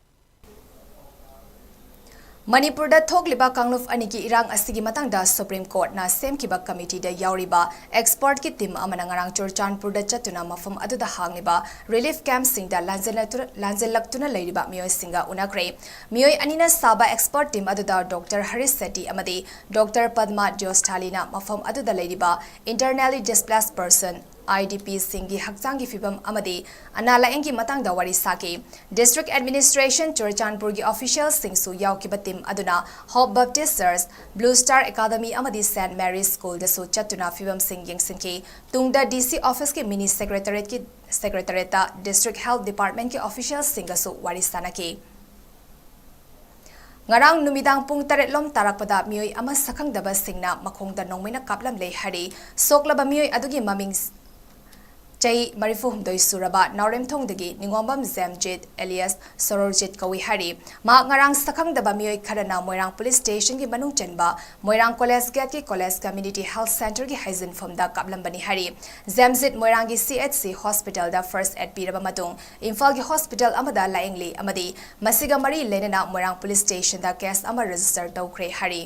ꯃꯅꯤꯄꯨꯔꯗ ꯊꯣꯛꯂꯤꯕ ꯀꯥꯡꯂꯨꯞ ꯑꯅꯤꯒꯤ ꯏꯔꯥꯡ ꯑꯁꯤꯒꯤ ꯃꯇꯥꯡꯗ Supreme Court ꯅ ꯁꯦꯝꯈꯤꯕ committee ꯗ ꯌꯥꯎꯔꯤꯕ expert ꯀꯤ team ꯑꯃꯅ ꯉꯔꯥꯡ ꯆꯨꯔꯆꯥꯟꯄꯨꯔꯗ ꯆꯠꯇꯨꯅ ꯃꯐꯝ ꯑꯗꯨꯗ ꯍꯥꯡꯂꯤꯕ relief camp ꯁꯤꯡꯗ ꯂꯥꯟꯖꯦꯜꯂꯛꯇꯨꯅ, ꯂꯥꯟꯖꯦꯜꯂꯛꯇꯨꯅ ꯂꯩꯔꯤꯕ ꯃꯤꯑꯣꯏꯁꯤꯡꯒ ꯎꯅꯈ꯭ꯔꯦ꯫ ꯃꯤꯑꯣꯏ ꯑꯅꯤꯅ ꯁꯥꯕ expert team ꯑꯗꯨꯗ Doctor ꯍꯔꯤꯁ ꯁꯦꯇꯤ ꯑꯃꯗꯤ Doctor ꯄꯗꯃꯥ ꯖꯣꯁꯊꯥꯂꯤꯅ ꯃꯐꯝ ꯑꯗꯨꯗ ꯂꯩꯔꯤꯕ internally displaced person, I D P ꯁꯤꯡꯒꯤ ꯍꯛꯆꯥꯡꯒꯤ ꯐꯤꯕꯝ ꯑꯃꯗꯤ ꯑꯅꯥ ꯂꯥꯌꯦꯡꯒꯤ ꯃꯇꯥꯡꯗ ꯋꯥꯔꯤ ꯁꯥꯈꯤ꯫ District Administration ꯆꯨꯔꯆꯥꯟꯄꯨꯔꯒꯤ official ꯁꯤꯡꯁꯨ ꯌꯥꯎꯈꯤꯕ team ꯑꯗꯨꯅ Hope Baptist Church, Blue Star Academy ꯑꯃꯗꯤ Saint Mary's School ꯗꯁꯨ ꯆꯠꯇꯨꯅ ꯐꯤꯕꯝꯁꯤꯡ ꯌꯦꯡꯁꯤꯟꯈꯤ꯫ ꯇꯨꯡꯗ D C office ꯀꯤ mini secretariat ꯀꯤ, secretariat ꯇ District Health Department ꯀꯤ official ꯁꯤꯡꯒꯁꯨ ꯋꯥꯔꯤ ꯁꯥꯅꯈꯤ꯫ ꯉꯔꯥꯡ ꯅꯨꯃꯤꯗꯥꯡ ꯄꯨꯡ ꯇꯔꯦꯠ ꯂꯣꯝ ꯇꯥꯔꯛꯄꯗ ꯃꯤꯑꯣꯏ ꯑꯃ ꯁꯛꯈꯪꯗꯕꯁꯤꯡꯅ ꯃꯈꯣꯡꯗ ꯅꯣꯡꯃꯩꯅ ꯀꯥꯞꯂꯝꯂꯦ ꯍꯥꯏꯔꯤ꯫ ꯁꯣꯛꯂꯕ ꯃꯤꯑꯣꯏ ꯑꯗꯨꯒꯤ ꯃꯃꯤꯡ ꯆꯍꯤ ꯃꯔꯤꯐꯨ ꯍꯨꯝꯗꯣꯏ ꯁꯨꯔꯕ ꯅꯥꯎꯔꯦꯝꯊꯣꯡꯗꯒꯤ ꯅꯤꯉꯣꯝꯕꯝ ꯖꯦꯝꯖꯤꯠ alias ꯁꯣꯔꯣꯔꯖꯤꯠ ꯀꯧꯏ ꯍꯥꯏꯔꯤ꯫ ꯃꯍꯥꯛ ꯉꯔꯥꯡ ꯁꯛꯈꯪꯗꯕ ꯃꯤꯑꯣꯏ ꯈꯔꯅ ꯃꯣꯏꯔꯥꯡ police station ꯒꯤ ꯃꯅꯨꯡ ꯆꯟꯕ ꯃꯣꯏꯔꯥꯡ college gate ꯀꯤ college community health centre ꯒꯤ ꯍꯥꯏꯖꯤꯟꯐꯝꯗ ꯀꯥꯞꯂꯝꯕꯅꯤ ꯍꯥꯏꯔꯤ꯫ ꯖꯦꯝꯖꯤꯠ ꯃꯣꯏꯔꯥꯡꯒꯤ C H C hospital ꯗ first aid ꯄꯤꯔꯕ ꯃꯇꯨꯡ ꯏꯝꯐꯥꯜꯒꯤ hospital ꯑꯃꯗ ꯂꯥꯌꯦꯡꯂꯤ ꯑꯃꯗꯤ ꯃꯁꯤꯒ ꯃꯔꯤ ꯂꯩꯅꯅ ꯃꯣꯏꯔꯥꯡ police station ꯗ case ꯑꯃ register ꯇꯧꯈ꯭ꯔꯦ ꯍꯥꯏꯔꯤ꯫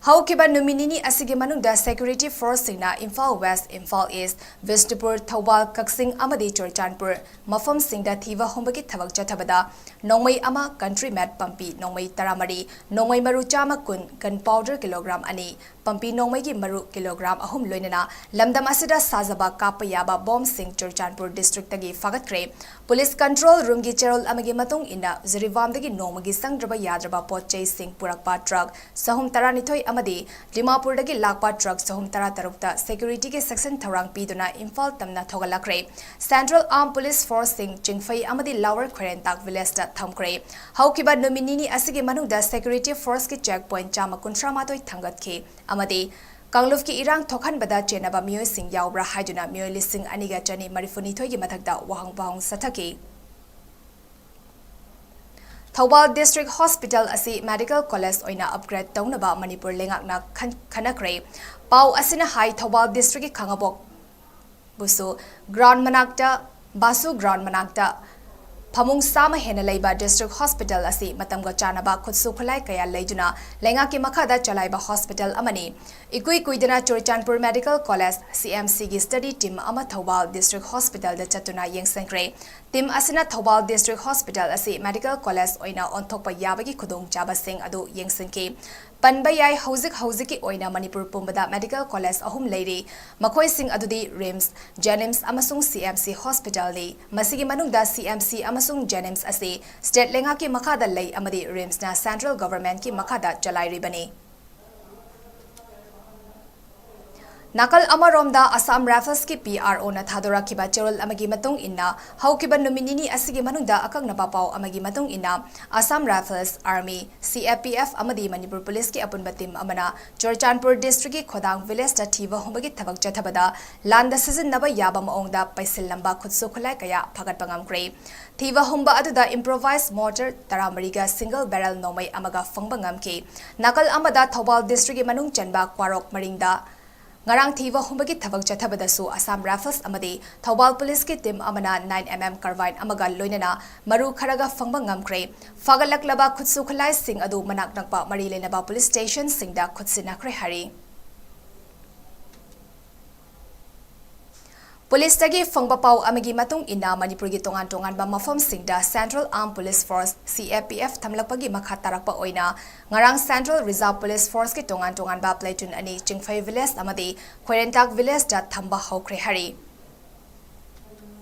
ꯍꯧꯈꯤꯕ ꯅꯨꯃꯤꯠ ꯅꯤꯅꯤ ꯑꯁꯤꯒꯤ ꯃꯅꯨꯡꯗ security force ꯁꯤꯡꯅ ꯏꯝꯐꯥꯜ West, ꯏꯝꯐꯥꯜ East, ꯕꯤꯁꯅꯨꯄꯨꯔ, ꯊꯧꯕꯥꯜ, ꯀꯛꯆꯤꯡ ꯑꯃꯗꯤ ꯆꯨꯔꯆꯥꯟꯄꯨꯔ ꯃꯐꯝꯁꯤꯡꯗ ꯊꯤꯕ ꯍꯨꯝꯕꯒꯤ ꯊꯕꯛ ꯆꯠꯊꯕꯗ ꯅꯣꯡꯃꯩ ꯑꯃ, country made ꯄꯝꯄꯤ ꯅꯣꯡꯃꯩ ꯇꯔꯥꯃꯔꯤ, ꯅꯣꯡꯃꯩ ꯃꯔꯨ ꯆꯥꯝꯃ ꯀꯨꯟ, gun powder kilogram ꯑꯅꯤ, ꯄꯝꯄꯤ ꯅꯣꯡꯃꯩꯒꯤ ꯃꯔꯨ kilogram ꯑꯍꯨꯝ ꯂꯣꯏꯅꯅ ꯂꯝꯗꯝ ꯑꯁꯤꯗ ꯁꯥꯖꯕ ꯀꯥꯞꯄ ꯌꯥꯕ bomb ꯁꯤꯡ ꯆꯨꯔꯆꯥꯟꯄꯨꯔ district ꯇꯒꯤ ꯐꯥꯒꯠꯈ꯭ꯔꯦ꯫ Police control room ꯒꯤ ꯆꯦꯔꯣꯜ ꯑꯃꯒꯤ ꯃꯇꯨꯡ ꯏꯟꯅ, ꯖꯤꯔꯤꯕꯥꯝꯗꯒꯤ ꯅꯣꯡꯃꯒꯤ ꯆꯪꯗ꯭ꯔꯕ ꯌꯥꯗ꯭ꯔꯕ ꯄꯣꯠ ꯆꯩꯁꯤꯡ ꯄꯨꯔꯛꯄ truck ꯆꯍꯨꯝ ꯇꯔꯥꯅꯤꯊꯣꯏ ꯑꯃꯗꯤ ꯗꯤꯃꯥꯄꯨꯔꯗꯒꯤ ꯂꯥꯛꯄ truck ꯆꯍꯨꯝ ꯇꯔꯥꯇꯔꯨꯛꯇ security ꯒꯤ ꯆꯦꯛꯁꯤꯟ ꯊꯧꯔꯥꯡ ꯄꯤꯗꯨꯅ ꯏꯝꯐꯥꯜ ꯇꯝꯅ ꯊꯧꯒꯠꯂꯛꯈ꯭ꯔꯦ꯫ Central Armed Police Force ꯁꯤꯡ ꯆꯤꯡꯐꯩ ꯑꯃꯗꯤ Lower ꯈꯣꯏꯔꯦꯟꯇꯥꯛ village ꯇ ꯊꯝꯈ꯭ꯔꯦ꯫ ꯍꯧꯈꯤꯕ ꯅꯨꯃꯤꯠ ꯅꯤꯅꯤ ꯑꯁꯤꯒꯤ ꯃꯅꯨꯡꯗ security force ꯀꯤ check point ꯆꯥꯝꯃ ꯀꯨꯟꯊ꯭ꯔꯥ ꯃꯥꯊꯣꯏ ꯊꯥꯡꯒꯠꯈꯤ ꯑꯃꯗꯤ ꯀꯥꯡꯂꯨꯞꯀꯤ ꯏꯔꯥꯡ ꯊꯣꯛꯍꯟꯕꯗ ꯆꯦꯟꯅꯕ ꯃꯤꯑꯣꯏꯁꯤꯡ ꯌꯥꯎꯕ꯭ꯔꯥ ꯍꯥꯏꯗꯨꯅ ꯃꯤꯑꯣꯏ ꯂꯤꯁꯤꯡ ꯑꯅꯤꯒ ꯆꯅꯤ ꯃꯔꯤꯐꯨꯅꯤꯊꯣꯏꯒꯤ ꯃꯊꯛꯇ ꯋꯥꯍꯪ ꯄꯥꯎꯍꯪ ꯆꯠꯊꯈꯤ꯫ ꯊꯧꯕꯥꯜ ꯗꯤꯁꯇ꯭ꯔꯤꯛ ꯍꯣꯁꯄꯤꯇꯥꯜ ꯑꯁꯤ ꯃꯦꯗꯤꯀꯦꯜ ꯀꯣꯂꯦꯖ ꯑꯣꯏꯅ ꯑꯞꯒ꯭ꯔꯦꯗ ꯇꯧꯅꯕ ꯃꯅꯤꯄꯨꯔ ꯂꯩꯉꯥꯛꯅ ꯈꯟ-, ꯈꯟꯅꯈ꯭ꯔꯦ꯫ ꯄꯥꯎ ꯑꯁꯤꯅ ꯍꯥꯏ, ꯊꯧꯕꯥꯜ ꯗꯤꯁꯇ꯭ꯔꯤꯛꯀꯤ ꯈꯥꯉꯕꯣꯛ ꯕꯨꯁꯨ ꯒ꯭ꯔꯥꯎꯟ ꯃꯅꯥꯛꯇ, ꯕꯥꯁꯨ ꯒ꯭ꯔꯥꯎꯟ ꯃꯅꯥꯛꯇ ꯐꯃꯨꯡ ꯆꯥꯝꯃ ꯍꯦꯟꯅ ꯂꯩꯕ ꯗꯤꯁꯇ꯭ꯔꯤꯛ ꯍꯣꯁꯄꯤꯇꯥꯜ ꯑꯁꯤ ꯃꯇꯝꯒ ꯆꯥꯟꯅꯕ ꯈꯨꯠꯁꯨ ꯈꯨꯠꯂꯥꯏ ꯀꯌꯥ ꯂꯩꯗꯨꯅ ꯂꯩꯉꯥꯛꯀꯤ ꯃꯈꯥꯗ ꯆꯂꯥꯏꯕ ꯍꯣꯁꯄꯤꯇꯥꯜ ꯑꯃꯅꯤ꯫ ꯏꯀꯨꯏ ꯀꯨꯏꯗꯅ ꯆꯨꯔꯆꯥꯟꯄꯨꯔ ꯃꯦꯗꯤꯀꯦꯜ ꯀꯣꯂꯦꯖ, ꯁꯤ ꯑꯦꯝ ꯁꯤꯒꯤ ꯁ꯭ꯇꯗꯤ ꯇꯤꯝ ꯑꯃ ꯊꯧꯕꯥꯜ ꯗꯤꯁꯇ꯭ꯔꯤꯛ ꯍꯣꯁꯄꯤꯇꯥꯜꯗ ꯆꯠꯇꯨꯅ ꯌꯦꯡꯁꯤꯟꯈ꯭ꯔꯦ꯫ ꯇꯤꯝ ꯑꯁꯤꯅ ꯊꯧꯕꯥꯜ ꯗꯤꯁꯇ꯭ꯔꯤꯛ ꯍꯣꯁꯄꯤꯇꯥꯜ ꯑꯁꯤ ꯃꯦꯗꯤꯀꯦꯜ ꯀꯣꯂꯦꯖ ꯑꯣꯏꯅ ꯑꯣꯟꯊꯣꯛꯄ ꯌꯥꯕꯒꯤ ꯈꯨꯗꯣꯡꯆꯥꯕꯁꯤꯡ ꯑꯗꯨ ꯌꯦꯡꯁꯤꯟꯈꯤ꯫ ꯄꯟꯕ ꯌꯥꯏ, ꯍꯧꯖꯤꯛ ꯍꯧꯖꯤꯛꯀꯤ ꯑꯣꯏꯅ ꯃꯅꯤꯄꯨꯔ ꯄꯨꯝꯕꯗ ꯃꯦꯗꯤꯀꯦꯜ ꯀꯣꯂꯦꯖ ꯑꯍꯨꯝ ꯂꯩꯔꯤ꯫ ꯃꯈꯣꯏꯁꯤꯡ ꯑꯗꯨꯗꯤ ꯔꯤꯝꯁ, ꯖꯦꯅꯤꯝꯁ ꯑꯃꯁꯨꯡ ꯁꯤ ꯑꯦꯝ ꯁꯤ ꯍꯣꯁꯄꯤꯇꯥꯜꯅꯤ꯫ ꯃꯁꯤꯒꯤ ꯃꯅꯨꯡꯗ ꯁꯤ ꯑꯦꯝ ꯁꯤ ꯑꯃꯁꯨꯡ ꯖꯦꯅꯤꯝꯁ ꯑꯁꯤ ꯁ꯭ꯇꯦꯠ ꯂꯩꯉꯥꯛꯀꯤ ꯃꯈꯥꯗ ꯂꯩ ꯑꯃꯗꯤ ꯔꯤꯝꯁꯅ ꯁꯦꯟꯇ꯭ꯔꯦꯜ ꯒꯚꯔꯟꯃꯦꯟꯠꯀꯤ ꯃꯈꯥꯗ ꯆꯂꯥꯏꯔꯤꯕꯅꯤ꯫ ꯅꯥꯀꯜ ꯑꯃꯔꯣꯝꯗ, ꯑꯁꯥꯝ ꯔꯥꯏꯐꯜꯁꯀꯤ ꯄꯤ ꯑꯥꯔ ꯑꯣꯅ ꯊꯥꯗꯣꯔꯛꯈꯤꯕ ꯆꯦꯔꯣꯜ ꯑꯃꯒꯤ ꯃꯇꯨꯡ ꯏꯟꯅ, ꯍꯧꯈꯤꯕ ꯅꯨꯃꯤꯠ ꯅꯤꯅꯤ ꯑꯁꯤꯒꯤ ꯃꯅꯨꯡꯗ ꯑꯀꯛꯅꯕ ꯄꯥꯎ ꯑꯃꯒꯤ ꯃꯇꯨꯡ ꯏꯟꯅ, ꯑꯁꯥꯝ ꯔꯥꯏꯐꯜꯁ, ꯑꯥꯔꯃꯤ, ꯁꯤ ꯑꯦ ꯄꯤ ꯑꯦꯐ ꯑꯃꯗꯤ ꯃꯅꯤꯄꯨꯔ ꯄꯨꯂꯤꯁꯀꯤ ꯑꯄꯨꯟꯕ ꯇꯤꯝ ꯑꯃꯅ ꯆꯨꯔꯆꯥꯟꯄꯨꯔ ꯗꯤꯁꯇ꯭ꯔꯤꯛꯀꯤ ꯈꯣꯗꯥꯡ ꯚꯤꯂꯦꯖꯇ ꯊꯤꯕ ꯍꯨꯝꯕꯒꯤ ꯊꯕꯛ ꯆꯠꯊꯕꯗ ꯂꯥꯟꯗ ꯁꯤꯖꯤꯟꯅꯕ ꯌꯥꯕ ꯃꯑꯣꯡꯗ ꯄꯩꯁꯤꯜꯂꯝꯕ ꯈꯨꯠꯁꯨ ꯈꯨꯠꯂꯥꯏ ꯀꯌꯥ ꯐꯥꯒꯠꯄ ꯉꯝꯈ꯭ꯔꯦ꯫ ꯊꯤꯕ ꯍꯨꯝꯕ ꯑꯗꯨꯗ ꯏꯝꯄ꯭ꯔꯣꯚꯥꯏꯖ ꯃꯣꯔꯇꯔ ꯇꯔꯥꯃꯔꯤꯒ ꯁꯤꯡꯒꯜ ꯕꯦꯔꯦꯜ ꯅꯣꯡꯃꯩ ꯑꯃꯒ ꯐꯪꯕ ꯉꯝꯈꯤ꯫ ꯅꯥꯀꯜ ꯑꯃꯗ, ꯊꯧꯕꯥꯜ ꯗꯤꯁꯇ꯭ꯔꯤꯛꯀꯤ ꯃꯅꯨꯡ ꯆꯟꯕ ꯀ꯭ꯋꯥꯔꯣꯛ ꯃꯔꯤꯡꯗ ꯉꯔꯥꯡ ꯊꯤꯕ ꯍꯨꯝꯕꯒꯤ ꯊꯕꯛ ꯆꯠꯊꯕꯗꯁꯨ ꯑꯁꯥꯝ ꯔꯥꯏꯐꯜꯁ ꯑꯃꯗꯤ ꯊꯧꯕꯥꯜ ꯄꯨꯂꯤꯁꯀꯤ ꯇꯤꯝ ꯑꯃꯅ ꯅꯥꯏꯟ ꯑꯦꯝ ꯑꯦꯝ ꯀꯥꯔꯕꯥꯏꯟ ꯑꯃꯒ ꯂꯣꯏꯅꯅ ꯃꯔꯨ ꯈꯔꯒ ꯐꯪꯕ ꯉꯝꯈ꯭ꯔꯦ꯫ ꯐꯥꯒꯠꯂꯛꯂꯕ ꯈꯨꯠꯁꯨ ꯈꯨꯠꯂꯥꯏꯁꯤꯡ ꯑꯗꯨ ꯃꯅꯥꯛ ꯅꯛꯄ ꯃꯔꯤ ꯂꯩꯅꯕ ꯄꯨꯂꯤꯁ ꯁ꯭ꯇꯦꯁꯟꯁꯤꯡꯗ ꯈꯨꯠꯁꯤꯟꯅꯈ꯭ꯔꯦ ꯍꯥꯏꯔꯤ꯫ ꯄꯨꯂꯤꯁꯇꯒꯤ ꯐꯪꯕ ꯄꯥꯎ ꯑꯃꯒꯤ ꯃꯇꯨꯡ ꯏꯟꯅ, ꯃꯅꯤꯄꯨꯔꯒꯤ ꯇꯣꯉꯥꯟ ꯇꯣꯉꯥꯟꯕ ꯃꯐꯝꯁꯤꯡꯗ ꯁꯦꯟꯇ꯭ꯔꯦꯜ ꯑꯥꯔꯝ ꯄꯨꯂꯤꯁ ꯐꯣꯔꯁ, ꯁꯤ ꯑꯦ ꯄꯤ ꯑꯦꯐ, ꯊꯝꯂꯛꯄꯒꯤ ꯃꯈꯥ ꯇꯥꯔꯛꯄ ꯑꯣꯏꯅ ꯉꯔꯥꯡ ꯁꯦꯟꯇ꯭ꯔꯦꯜ ꯔꯤꯖꯥꯔꯚ ꯄꯨꯂꯤꯁ ꯐꯣꯔꯁꯀꯤ ꯇꯣꯉꯥꯟ ꯇꯣꯉꯥꯟꯕ ꯄ꯭ꯂꯦꯇꯨꯟ ꯑꯅꯤ ꯆꯤꯡꯐꯩ ꯚꯤꯂꯦꯖ ꯑꯃꯗꯤ ꯈꯣꯏꯔꯦꯟꯇꯥꯛ ꯚꯤꯂꯦꯖꯇ ꯊꯝꯕ ꯍꯧꯈ꯭ꯔꯦ ꯍꯥꯏꯔꯤ꯫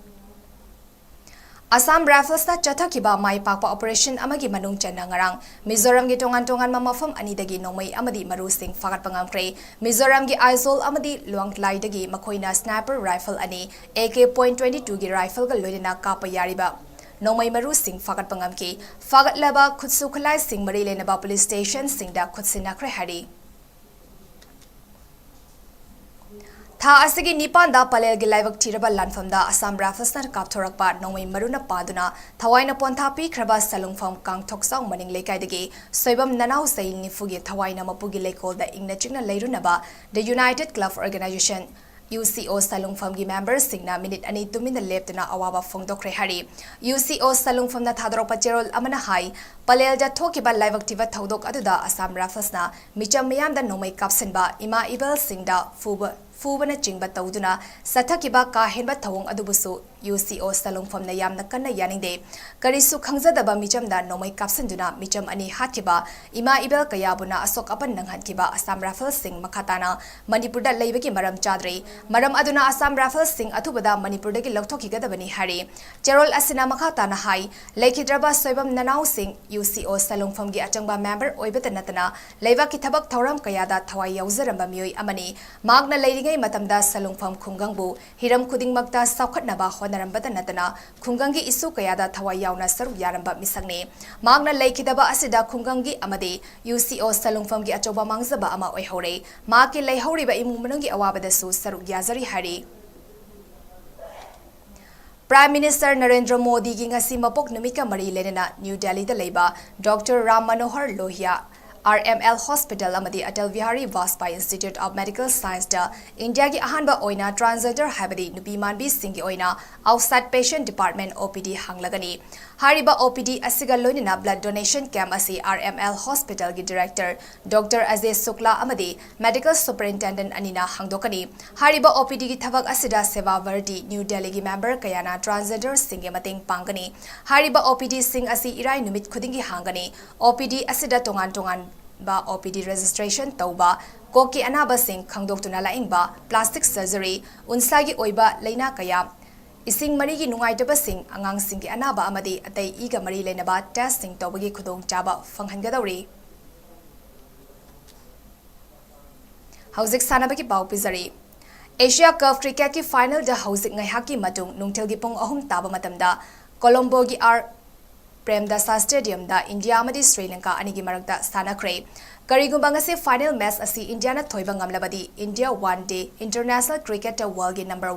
ꯑꯁꯥꯝ ꯔꯥꯏꯐꯜꯁꯅ ꯆꯠꯊꯈꯤꯕ ꯃꯥꯏ ꯄꯥꯛꯄ ꯑꯣꯄꯔꯦꯁꯟ ꯑꯃꯒꯤ ꯃꯅꯨꯡ ꯆꯟꯅ ꯉꯔꯥꯡ ꯃꯤꯖꯣꯔꯥꯝꯒꯤ ꯇꯣꯉꯥꯟ ꯇꯣꯉꯥꯟꯕ ꯃꯐꯝ ꯑꯅꯤꯗꯒꯤ ꯅꯣꯡꯃꯩ ꯑꯃꯗꯤ ꯃꯔꯨꯁꯤꯡ ꯐꯥꯒꯠꯄ ꯉꯝꯈ꯭ꯔꯦ꯫ ꯃꯤꯖꯣꯔꯥꯝꯒꯤ ꯑꯥꯏꯖꯣꯜ ꯑꯃꯗꯤ ꯂꯨꯋꯥꯡꯂꯥꯏꯗꯒꯤ ꯃꯈꯣꯏꯅ ꯁ꯭ꯅꯥꯏꯄꯔ ꯔꯥꯏꯐꯜ ꯑꯅꯤ, ꯑꯦ ꯀꯦ ꯄꯣꯏꯟꯠ ꯇ꯭ꯋꯦꯟꯇꯤ ꯇꯨꯒꯤ ꯔꯥꯏꯐꯜꯒ ꯂꯣꯏꯅꯅ ꯀꯥꯞꯄ ꯌꯥꯔꯤꯕ ꯅꯣꯡꯃꯩ ꯃꯔꯨꯁꯤꯡ ꯐꯥꯒꯠꯄ ꯉꯝꯈꯤ꯫ ꯐꯥꯒꯠꯂꯕ ꯈꯨꯠꯁꯨ ꯈꯨꯠꯂꯥꯏꯁꯤꯡ ꯃꯔꯤ ꯂꯩꯅꯕ ꯄꯨꯂꯤꯁ ꯁ꯭ꯇꯦꯁꯟꯁꯤꯡꯗ ꯈꯨꯠꯁꯤꯟꯅꯈ꯭ꯔꯦ ꯍꯥꯏꯔꯤ꯫ ꯊꯥ ꯑꯁꯤꯒꯤ ꯅꯤꯄꯥꯟꯗ ꯄꯂꯦꯜꯒꯤ ꯂꯥꯏꯕꯛ ꯊꯤꯔꯕ ꯂꯥꯟꯐꯝꯗ ꯑꯁꯥꯝ ꯔꯥꯏꯐꯜꯁꯅ ꯀꯥꯞꯊꯣꯔꯛꯄ ꯅꯣꯡꯃꯩ ꯃꯔꯨꯅ ꯄꯥꯗꯨꯅ ꯊꯋꯥꯏꯅ ꯄꯣꯟꯊꯥ ꯄꯤꯈ꯭ꯔꯕ ꯁꯂꯨꯡꯐꯝ ꯀꯥꯡꯊꯣꯛꯆꯥꯎ ꯃꯅꯤꯡ ꯂꯩꯀꯥꯏꯗꯒꯤ ꯁꯣꯏꯕꯝ ꯅꯅꯥꯎ ꯆꯍꯤ ꯅꯤꯐꯨꯒꯤ ꯊꯋꯥꯏꯅ ꯃꯄꯨꯒꯤ ꯂꯩꯀꯣꯜꯗ ꯏꯪꯅ ꯆꯤꯛꯅ ꯂꯩꯔꯨꯅꯕ The United Club Organization, UCO ꯁꯂꯨꯡꯐꯝꯒꯤ ꯃꯦꯝꯕꯔꯁꯤꯡꯅ ꯃꯤꯅꯤꯠ ꯑꯅꯤ ꯇꯨꯃꯤꯟꯅ ꯂꯦꯞꯇꯨꯅ ꯑꯋꯥꯕ ꯐꯣꯡꯗꯣꯛꯈ꯭ꯔꯦ ꯍꯥꯏꯔꯤ꯫ UCO ꯁꯂꯨꯡꯐꯝꯅ ꯊꯥꯗꯣꯔꯛꯄ ꯆꯦꯔꯣꯜ ꯑꯃꯅ ꯍꯥꯏ, ꯄꯂꯦꯜꯗ ꯊꯣꯛꯈꯤꯕ ꯂꯥꯏꯕꯛ ꯊꯤꯕ ꯊꯧꯗꯣꯛ ꯑꯗꯨꯗ ꯑꯁꯥꯝ ꯔꯥꯏꯐꯜꯁꯅ ꯃꯤꯆꯝ ꯃꯤꯌꯥꯝꯗ ꯅꯣꯡꯃꯩ ꯀꯥꯞꯁꯤꯟꯕ, ꯏꯃꯥ ꯏꯕꯦꯜꯁꯤꯡꯗ ꯐꯨꯕ, ꯐꯨꯕꯅꯆꯤꯡꯕ ꯇꯧꯗꯨꯅ ꯆꯠꯊꯈꯤꯕ ꯀꯥ ꯍꯦꯟꯕ ꯊꯧꯑꯣꯡ ꯑꯗꯨꯕꯨꯁꯨ UCO ꯁꯂꯨꯡꯐꯝꯅ ꯌꯥꯝꯅ ꯀꯟꯅ ꯌꯥꯅꯤꯡꯗꯦ꯫ ꯀꯔꯤꯁꯨ ꯈꯪꯖꯗꯕ ꯃꯤꯆꯝꯗ ꯅꯣꯡꯃꯩ ꯀꯥꯞꯁꯤꯟꯗꯨꯅ ꯃꯤꯆꯝ ꯑꯅꯤ ꯍꯥꯠꯈꯤꯕ, ꯏꯃꯥ ꯏꯕꯦꯜ ꯀꯌꯥꯕꯨꯅ ꯑꯁꯣꯛ ꯑꯄꯟ ꯅꯪꯍꯟꯈꯤꯕ ꯑꯁꯥꯝ ꯔꯥꯏꯐꯜꯁꯤꯡ ꯃꯈꯥ ꯇꯥꯅ ꯃꯅꯤꯄꯨꯔꯗ ꯂꯩꯕꯒꯤ ꯃꯔꯝ ꯆꯥꯗ꯭ꯔꯤ꯫ ꯃꯔꯝ ꯑꯗꯨꯅ ꯑꯁꯥꯝ ꯔꯥꯏꯐꯜꯁꯤꯡ ꯑꯊꯨꯕꯗ ꯃꯅꯤꯄꯨꯔꯗꯒꯤ ꯂꯧꯊꯣꯛꯈꯤꯒꯗꯕꯅꯤ ꯍꯥꯏꯔꯤ꯫ ꯆꯦꯔꯣꯜ ꯑꯁꯤꯅ ꯃꯈꯥ ꯇꯥꯅ ꯍꯥꯏ, ꯂꯩꯈꯤꯗ꯭ꯔꯕ ꯁꯣꯏꯕꯝ ꯅꯅꯥꯎꯁꯤꯡ UCO ꯁꯂꯨꯡꯐꯝꯒꯤ ꯑꯆꯪꯕ ꯃꯦꯝꯕꯔ ꯑꯣꯏꯕꯇ ꯅꯠꯇꯅ ꯂꯩꯕꯥꯛꯀꯤ ꯊꯕꯛ ꯊꯧꯔꯝ ꯀꯌꯥꯗ ꯊꯋꯥꯏ ꯌꯥꯎꯖꯔꯝꯕ ꯃꯤꯑꯣꯏ ꯑꯃꯅꯤ꯫ ꯃꯍꯥꯛꯅ ꯂꯩꯔꯤꯉꯩ ꯃꯇꯝꯗ ꯁꯂꯨꯡꯐꯝ ꯈꯨꯡꯒꯪꯕꯨ ꯍꯤꯔꯝ ꯈꯨꯗꯤꯡꯃꯛꯇ ꯆꯥꯎꯈꯠꯅꯕ ꯍꯣꯠꯅꯔꯝꯕꯇ ꯅꯠꯇꯅ ꯈꯨꯡꯒꯪꯒꯤ issue ꯀꯌꯥꯗ ꯊꯋꯥꯏ ꯌꯥꯎꯅ ꯁꯔꯨꯛ ꯌꯥꯔꯝꯕ ꯃꯤꯁꯛꯅꯤ꯫ ꯃꯍꯥꯛꯅ ꯂꯩꯈꯤꯗꯕ ꯑꯁꯤꯗ ꯈꯨꯡꯒꯪꯒꯤ ꯑꯃꯗꯤ UCO ꯁꯂꯨꯡꯐꯝꯒꯤ ꯑꯆꯧꯕ ꯃꯥꯡꯖꯕ ꯑꯃ ꯑꯣꯏꯍꯧꯔꯦ꯫ ꯃꯍꯥꯛꯀꯤ ꯂꯩꯍꯧꯔꯤꯕ ꯏꯃꯨꯡ ꯃꯅꯨꯡꯒꯤ ꯑꯋꯥꯕꯗꯁꯨ ꯁꯔꯨꯛ ꯌꯥꯖꯔꯤ ꯍꯥꯏꯔꯤ꯫ Prime Minister ꯅꯔꯦꯟꯗ꯭ꯔ ꯃꯣꯗꯤꯒꯤ ꯉꯁꯤ ꯃꯄꯣꯛ ꯅꯨꯃꯤꯠꯀ ꯃꯔꯤ ꯂꯩꯅꯅ ꯅ꯭ꯌꯨ ꯗꯦꯜꯂꯤꯗ ꯂꯩꯕ Doctor Ram Manohar Lohia, RML Hospital ꯑꯃꯗꯤ Atal Bihari Vajpayee Institute of Medical Science ꯇ ꯏꯟꯗꯤꯌꯥꯒꯤ ꯑꯍꯥꯟꯕ ꯑꯣꯏꯅ transgender ꯍꯥꯏꯕꯗꯤ ꯅꯨꯄꯤ ꯃꯥꯟꯕꯤꯁꯤꯡꯒꯤ ꯑꯣꯏꯅ outside patient department, OPD, ꯍꯥꯡꯂꯒꯅꯤ꯫ ꯍꯥꯏꯔꯤꯕ OPD ꯑꯁꯤꯒ ꯂꯣꯏꯅꯅ blood donation camp ꯑꯁꯤ RML Hospital ꯒꯤ director Doctor Ajay Shukla ꯑꯃꯗꯤ medical superintendent ꯑꯅꯤꯅ ꯍꯥꯡꯗꯣꯛꯀꯅꯤ꯫ ꯍꯥꯏꯔꯤꯕ OPD ꯒꯤ ꯊꯕꯛ ꯑꯁꯤꯗ ꯁꯦꯕꯥ ꯚꯥꯔꯇꯤ ꯅ꯭ꯌꯨ ꯗꯦꯜꯂꯤꯒꯤ ꯃꯦꯝꯕꯔ ꯀꯌꯥꯅ transgender ꯁꯤꯡꯒꯤ ꯃꯇꯦꯡ ꯄꯥꯡꯒꯅꯤ꯫ ꯍꯥꯏꯔꯤꯕ OPD ꯁꯤꯡ ꯑꯁꯤ ꯏꯔꯥꯏ ꯅꯨꯃꯤꯠ ꯈꯨꯗꯤꯡꯒꯤ ꯍꯥꯡꯒꯅꯤ꯫ OPD ꯑꯁꯤꯗ ꯇꯣꯉꯥꯟ ꯇꯣꯉꯥꯟꯕ OPD registration ꯇꯧꯕ, ꯀꯣꯛꯀꯤ ꯑꯅꯥꯕꯁꯤꯡ ꯈꯪꯗꯣꯛꯇꯨꯅ ꯂꯥꯌꯦꯡꯕ, plastic surgery, ꯎꯟꯁꯥꯒꯤ ꯑꯣꯏꯕ ꯂꯥꯏꯅꯥ ꯀꯌꯥ, ꯏꯁꯤꯡ ꯃꯔꯤꯒꯤ ꯅꯨꯡꯉꯥꯏꯇꯕꯁꯤꯡ, ꯑꯉꯥꯡꯁꯤꯡꯒꯤ ꯑꯅꯥꯕ ꯑꯃꯗꯤ ꯑꯇꯩ ꯏꯒ ꯃꯔꯤ ꯂꯩꯅꯕ test ꯁꯤꯡ ꯇꯧꯕꯒꯤ ꯈꯨꯗꯣꯡꯆꯥꯕ ꯐꯪꯍꯟꯒꯗꯧꯔꯤ꯫ ꯍꯧꯖꯤꯛ ꯁꯥꯟꯅꯕꯒꯤ ꯄꯥꯎ ꯄꯤꯖꯔꯤ꯫ Asia Cup cricket ꯀꯤ final ꯗ ꯍꯧꯖꯤꯛ ꯉꯥꯏꯍꯥꯛꯀꯤ ꯃꯇꯨꯡ ꯅꯨꯡꯊꯤꯜꯒꯤ ꯄꯨꯡ ꯑꯍꯨꯝ ꯇꯥꯕ ꯃꯇꯝꯗ ꯀꯣꯂꯣꯝꯕꯣꯒꯤ ꯑꯥꯔ ꯄ꯭ꯔꯦꯝꯗꯥꯁꯥ ꯁ꯭ꯇꯦꯗꯤꯌꯝꯗ ꯏꯟꯗꯤꯌꯥ ꯑꯃꯗꯤ ꯁ꯭ꯔꯤ ꯂꯪꯀꯥ ꯑꯅꯤꯒꯤ ꯃꯔꯛꯇ ꯁꯥꯟꯅꯈ꯭ꯔꯦ꯫ ꯀꯔꯤꯒꯨꯝꯕ ꯉꯁꯤ ꯐꯥꯏꯅꯦꯜ ꯃꯦꯆ ꯑꯁꯤ ꯏꯟꯗꯤꯌꯥꯅ ꯊꯣꯏꯕ ꯉꯝꯂꯕꯗꯤ, ꯏꯟꯗꯤꯌꯥ ꯋꯥꯟ ꯗꯦ ꯏꯟꯇꯔꯅꯦꯁꯅꯦꯜ ꯀ꯭ꯔꯤꯀꯦꯠꯇ ꯋꯥꯔꯜꯒꯤ ꯅꯝꯕꯔ